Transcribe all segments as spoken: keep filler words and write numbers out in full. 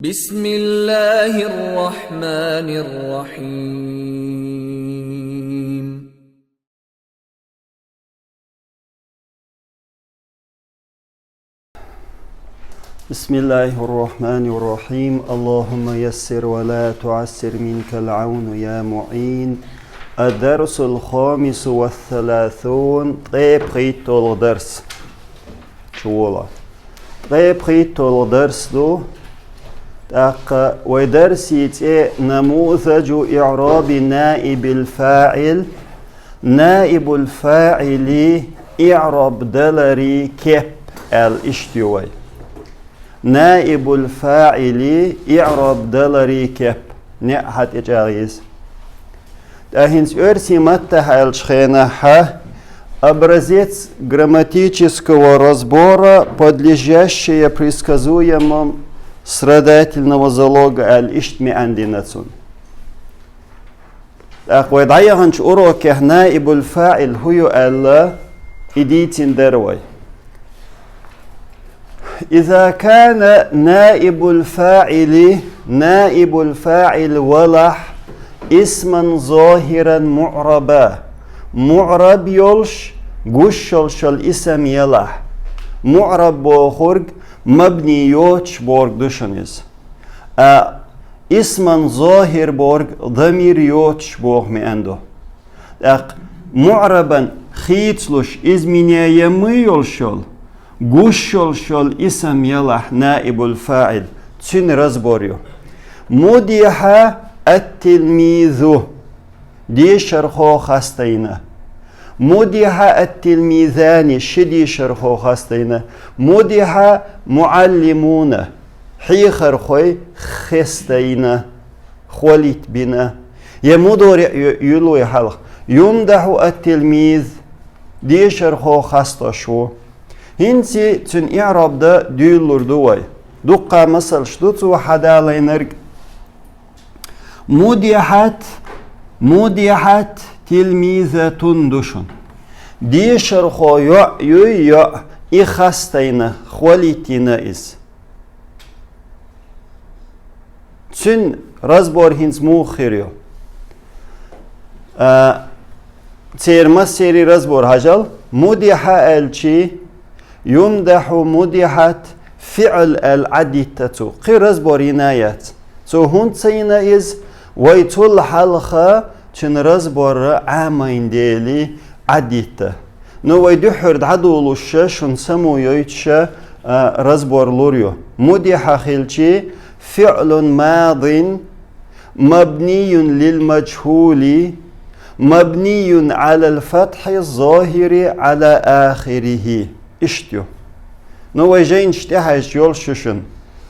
بسم الله الرحمن الرحيم. بسم الله الرحمن الرحيم. اللهم يسر ولا تعسر، منك العون يا معين. الدرس الخامس والثلاثون. Ткъе пхийтталгӀа дарс. Чувола. Ткъе пхийтталгӀа дарс ду. ТӀаккха вай дарсий цӀи نموذج إعراب نائب الفاعل. Наибул фаӀили иӀраб даларий кеп аьлла иштта ю вай. Наибул фаӀили иӀраб даларий кеп. НеӀ хьатӀечӀагӀйиза. ТӀаккха хӀинца оьрсийн маттахь аьлча хенахь образец грамматического разбора, подлежащее предсказуемым страдательного залога аьлла иштта маьӀна дина цунна. ТӀаккха вай дӀаяханчу урокехь наибул фаӀил хӀун ю аьлла, и дийцина дара вай. إذا كان نائب الفاعل، наибул фаӀил валахь, اسما ظاهرا معربا, муӀраб йолуш, гуш йолуш йолу исам ялахь. МуӀраб бохург мабни йоцуш бохург ду шуна иза. А اسما ظاهرا бохург дамир йоцуш боху маьӀна ду. ТӀаккха муӀрабан хийцалуш, изменяемый йолуш йолу, гуш йолуш йолу исам ялахь наибул фаӀил, цуьнан разбор ю. مدح التلميذ, дешархо хастийна. مدح التلميذان, ши дешархо хастийна. مدح المعلمون, хьехархой хестийна, хвалить бина. Я мудариӀ ю-, юьллу вай хьалха. يمدح التلميذ, дешархо хастош ву. ХӀинца цуьнан иӀраб дан дуьйлалур ду вай. Дуккха масалш ду цо хьадалийнарг. مدحت، مدحت تلميذة ду шуна. Дешархо йоӀ юй, йоӀ, и хастийна, хвалить йина иза. Цуьнан разбор хӀинца муха хир ю? А, церан массеран разбор хьажал, مدح аьлчи, يمدح، مدحت، فعل аьлла Ӏадитта цо. Кхин разбор йина яц. Цо хӀунда ца йина иза? Вай цул хьалха цуьнан разбор Ӏамийна дели Ӏадитта. Ну, вай дуьххьара дӀадолуш, шуна саму йойтуш, а, разбор лур ю. مدح хилчи, فعل ماض مبني للمجهول مبني على الفتح الظاهر على آخره. Иштта ю. Ну, вай жайнаш тӀехьаьжча йолуш ю шуна.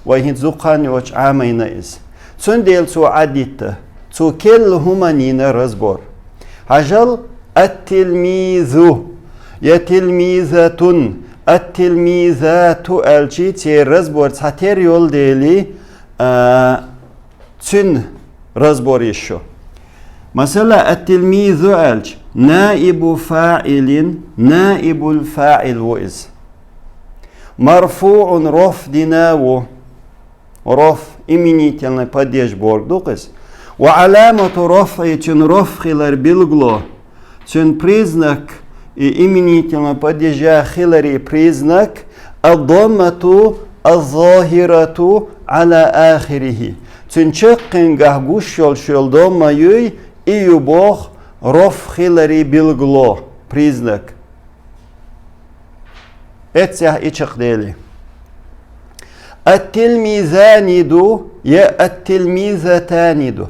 Вай хӀинца зукхан йоцуш Ӏамийна иза. Цундела цо Ӏадитта. Цо керла хӀуманна йина разбор. Хьажал, التلميذ, я تلميذة, التلميذات аьлчи, церан разбор цхьатера йолу дели, а, цуьнан разбор йиш ю. Масала, التلميذ аьлча, نائب فاعل, наибул фаӀил ву иза. مرفوع, рофӀ дина ву. РофӀ, именительный падеж бохург ду-кх иза. وعلامة رفعه, цуьнан рофӀ хилар билгало. Цуьнан признак, и именительного падежа хиларе признак, الضمة الظاهرة على آخره. Цуьнан чаккхенгахь гуш йолуш йолу домма юй, и ю боху рофӀ хиларе билгало, признак. Эццехь и чекхдели. التلميذان ду, я التلميذتان ду.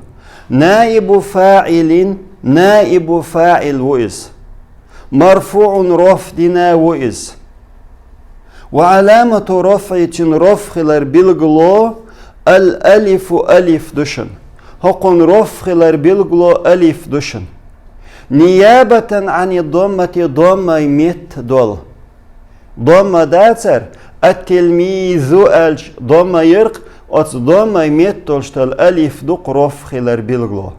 نائب فاعل, наибу фаӀил ву иза. مرفوع, рофӀ дина ву иза. وعلامة رفعه, цуьнан рофӀ хилар билгало, الألف, алиф ду шуна. ХӀокхунна рофӀ хилар билгало алиф ду шуна. نيابة عن الضمة, доммай метта долу. Домма дацара, التلميذ аьлча домма яра-кх, оцу доммай метта долуш долу алиф ду-кх рофӀ хилар билгало.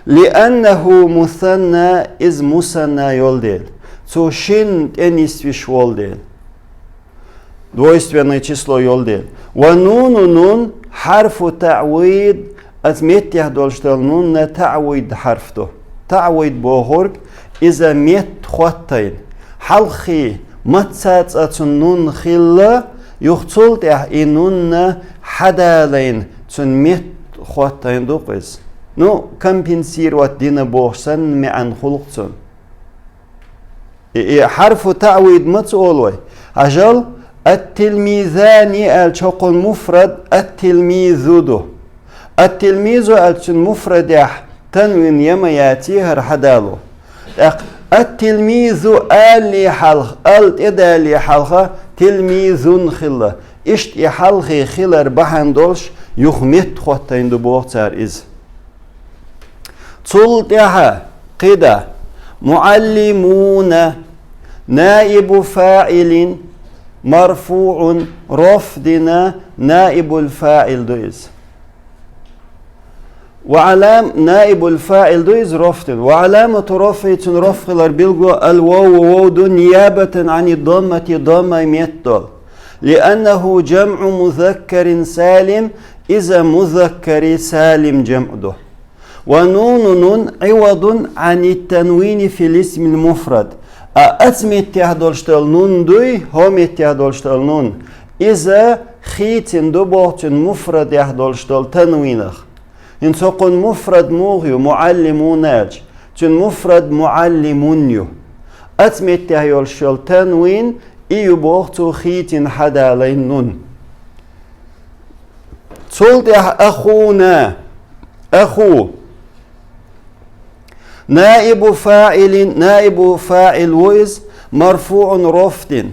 لأنه مثنى, иза мусанна йолу дела. Цо шинна тӀе нисвеш волу дела. Двойственное число йолу дела. Ва нуну нун хьарфу таъвид, оцу меттехь долуш долу нунна таъвид хьарф ду. Таъвид бохург, иза метта хӀоттайна. Хьалххе, мацца цкъа цуьнан нун хилла, юха цул тӀаьхьа и нунна хьадалайна, цуьнан метта хӀоттайна ду-кх иза. Ну, компенсировать дина бохуш санна маьӀна хуьлу-кх цуьнан. И, и хьарфу таъвид маца олу вай? Хьажал, ат-тилмизани аьлча хӀокхуьнан муфрад ат-тилмизу ду. Ат-тилмизу аьлча цуьнан муфрадехь танвин я ма яций хӀара хьадало. ТӀаккха ат-тилмизу алале хьалха, ал тӀедалале хьалха, тилмизун хилла. Иштта и хьалхе хилар бахьана долуш юха метта хӀоттайна ду боху цара иза. Цул тӀаьхьа кхидӀа, муаллимуна, наибу фаилин, марфуун, роф дина, наибул фаил ду иза. Ва алам-, наибул фаил ду иза, роф дина. Ва аламату рофи, цуьнан роф хилар билгало, ал вову, вов ду, ниябатан ани доммати, доммай метта долу. Лианнаху жамъу музаккарин салим, иза музаккари салим жамъ ду. Ва нуну нун Ӏивадун Ӏани танвини фил исмил муфрад. А оцу меттехь долуш долу нун дуй, хӀо меттехь долуш долу нун. Иза хийцина ду боху цуьнан муфрадехь долуш долу танвинах. ХӀинца хӀокхуьнан муфрад муха ю, муаллимуна аьлча? Цуьнан муфрад муаллимун ю. Оцу меттехь йолуш йолу танвин, и ю боху цо хийцина хьадалайна нун. Цул тӀаьхьа ахуна, аху. Наибу фаилин, наибу фаил ву иза, марфуун роф дина.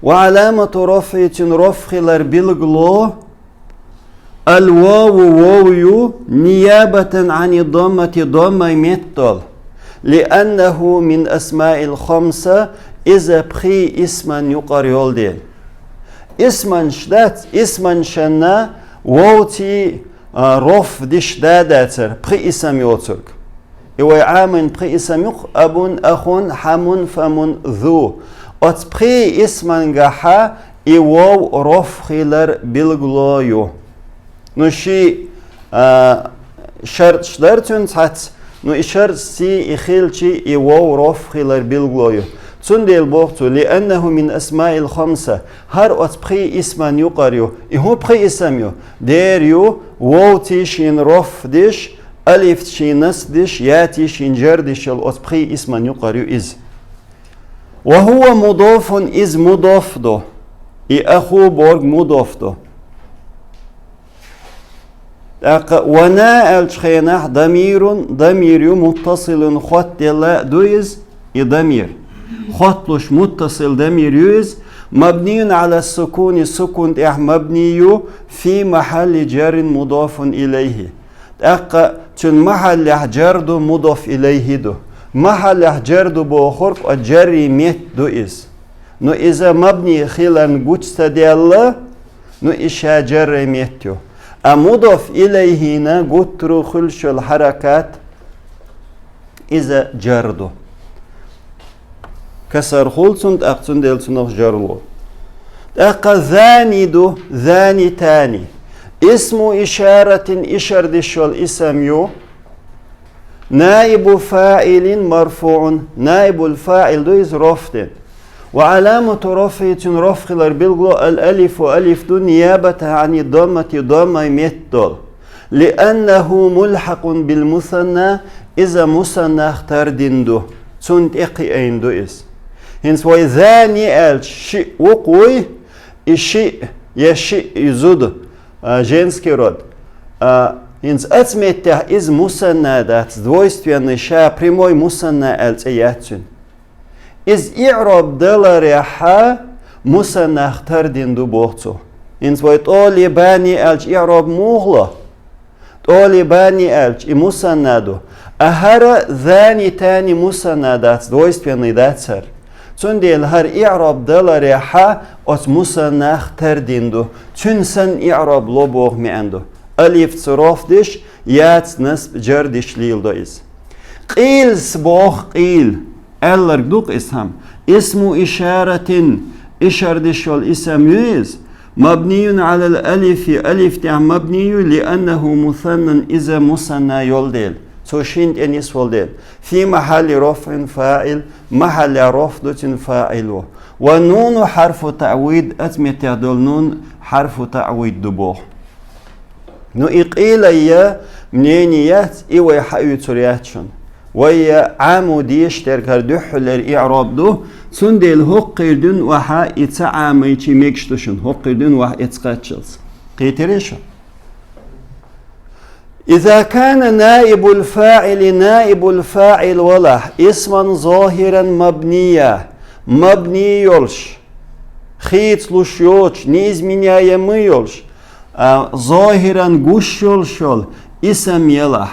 Ва аламату рофи, цуьнан роф хилар билгало, ал вову, вов ю, ниябатан ани доммати, доммай метта долу. Лианнаху мин асмаил хамса, иза пхи исман юкъара йолу дела. Исманаш дац, исманашна вовций, а, роф диш да дацара, пхи исам йоцург. И вай Ӏамийна пхи исам ю-кх: абун, ахун, хьамун, фамун, зу. Оцу пхи исмангахьа и вов роф хилар билгало ю. Ну, ши, а, шарташ дара цуьнан цхьацца, ну, и шарташций, и хилчий, и вов роф хилар билгало ю. Цундела боху цо, лианнаху мин асмаил хамса, хӀара оцу пхи исман юкъара ю. И хӀун пхи исам ю? Дера ю, вовций шена роф диш, алифций шена насб диш, яций шена жар диш йолу оцу пхи исман юкъара ю иза. Ва хӀува мудофун, иза мудоф ду. И аху борг мудоф ду. ТӀаккха ва на аьллачу хенахь дамирун, дамир ю, муттасилун, хоттаделла ду иза, и дамир. Хотталуш муттасил дамир ю иза, мабниюн ала сукуни, сукун тӀехь мабни ю, фи махьалли жаррин мудофун илайхи. ТӀаккха цуьнан махьаллехь жар ду, мудоф илайхи ду. Махьаллехь жар ду бохург, оцу жаррий метта ду иза. Ну, иза мабни хиларна гучу ца даьлла, ну, и ша жаррий метта ю. А мудоф илайхина гуттар а хуьлуш йолу хьаракат, иза жар ду. Касар хуьлу цунна, тӀаккха цундела цунах жар ло. ТӀаккха зани ду, зани тани. Исму ишаратин, ишар диш йолу исам ю. Наибу фаилин марфуун. Наибул фаил ду иза, роф дина. Ва аламату рофи, цуьнан роф хилар билгало, ал алифу, алиф ду, ниябатан ани доммати, доммай метта долу. Лианнаху мулхьакъун бил мусанна, иза мусаннах тардина ду. Цунна тӀе кхиайна ду иза. ХӀинца вай зани аьлча шиъ ву-кх вуй, и шиъ я шиъ и зуда, а, женский род. А, хӀинца оцу меттехь иза мусанна дац, двойственный, ша прямой мусанна аьлла цӀе яц цуьнан. Иза иъроб даларехьа мусаннах тардина ду боху цо. ХӀинца вай тӀолибани аьлча иъроб муха ло? ТӀолибани аьлча и мусанна ду. А хӀара зани тани мусанна дац, двойственный дац хӀара. Цундела хӀара иъроб даларехьа оцу мусаннах тардина ду. Цуьнан санна иъроб ло боху маьӀна ду. Алифца роф диш, яц насб, жар диш леладо иза. Къилас боху, къил. Аьлларг ду-кх иза хӀама. Исму ишаратин, Ишар деш йола исам ю иза. Мабниюн алал алифи, алиф тӀехь мабни ю, лианнаху мусаннан, иза мусанна йола дела. Цо шин тӀе нисвала дела. Фи махьалли рофӀин фаӀил, махьаллехь рофӀ ду цуьнан фаӀил ву. Ва нуну хьарфу таъвид, оцу меттехь долу нун хьарфу таъвид ду боху. Ну и къилайя мнение яц, и вай хьаоьцур яц шуна. Вай я Ӏамо дезаш дерг хӀара дуьххьарлера иъроб ду, цундела хӀокхуьнан дуьйна охьа и ца Ӏамийча мегаш ду шуна, хӀокхуьнан дуьйна охьа эцкъаччалц. Кхийтирий шу? Иза кана наибул фаӀили наибул фаӀил валахь, исман зохиран мабния, мабни йолуш, хийцалуш йоцуш, неизменяемый йолуш, а, зохиран гуш йолуш йолу исам ялахь.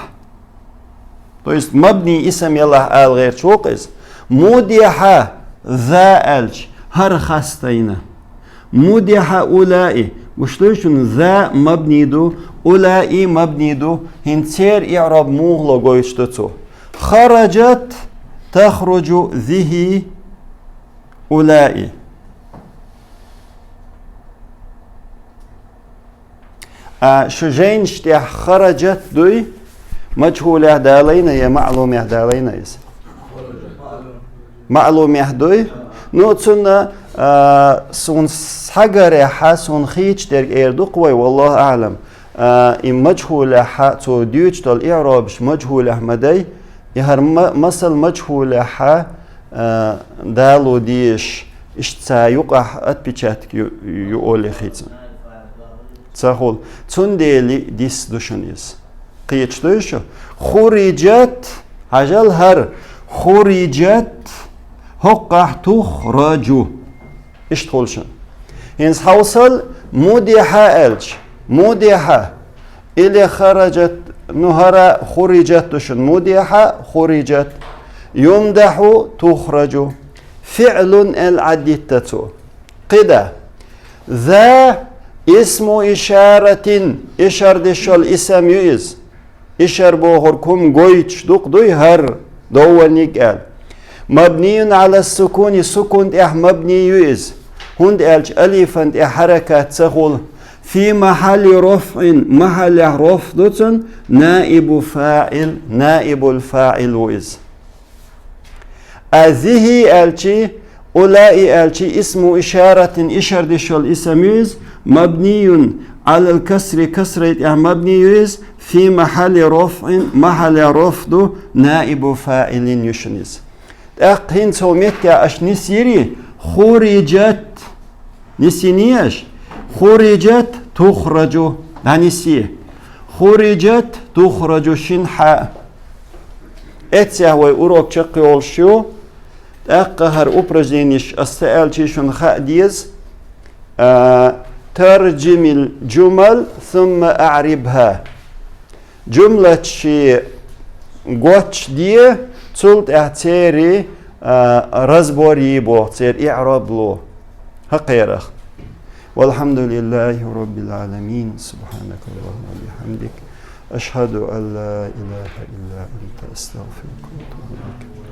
То есть мабни исам ялахь ала гӀерташ ву-кх иза. Мудихьа за аьлча, хӀара хастийна. Мудихьа улаи, гуш дуй шуна, за мабни ду, улаи мабни ду, хӀинца церан иъроб муха ло гойтуш ду цо. Хараджат тахруджу зихи улаи. А, шу жайнаш тӀехь хараджат дуй, мажхулехь далийна я маълумехь далийна иза? Маълумехь дуй. Ну, цунна, а, суна схьагарехьа, суна хийцаш дерг эр ду-кх вай, валлаху аълам. А, и мажхулехьа, цо дуьйцуш долу иъробаш мажхулехь ма дай, и хӀара ма-, масал мажхулехьа, а, дало дезаш, иштта цхьа юкъахь отпечаток ю, ю олий хийцина. Ца хуьлу. Цундела дис ду шуна иза. Кхеташ дуй шу? Хуриджат, хьажал хӀара, хуриджат, хӀокхахь тухраджу. Иштта хуьлу шуна. ХӀинца хьовсал, мудихьа аьлча, мудихьа, или хараджат, ну, хӀара хуриджат ду шуна, мудихьа, хуриджат, юмдахьу, тухраджу, фиълун аьлла Ӏаддитта цо. Кхида. За исму ишаратин, ишар деш йолу исам ю иза. Ишар бохург хӀума гойтуш ду-кх дуй хӀара, довваниг аьлла. Мабниюн ала сукуни, сукун тӀехь мабни ю иза. ХӀунда аьлча алифан тӀе хьаракат ца хуьлу. Фи махьалли рофӀин, махьаллехь рофӀ ду цунна, наибу фаӀил, наибул фаӀил ву иза. А зихи аьлчи, улаи аьлчи, исму ишаратин, ишар деш йолу исам ю иза, мабниюн алал касри, касрай тӀехь мабни ю иза, фи махьалли рофӀин, махьаллехь рофӀ ду, наибу фаӀилин ю шуна иза. ТӀаккха хӀинца хӀокху меттехь аша нисйирий, хуриджат. Нисйиний аша? Хуриджат тухраджу. ДӀанисйи. Хуриджат тухраджу шин хьа. Эццехь вай урок чекхйолуш ю. ТӀаккха хӀара упражненеш аса ца аьлчи шуна хаа деза. А, тарджимил джумал, сумма аърибха. Джумлаташ гочде, цул тӀаьхьа церан, а, разбор е боху, церан иъроб ло. ХӀокхерах. Валхьамдулиллахи роббил Ӏаламин. Субхьанакаллахумма ва бихьамдик. Ашхьаду ан ла илаха илла анта, астагфирука ва атубу илайк.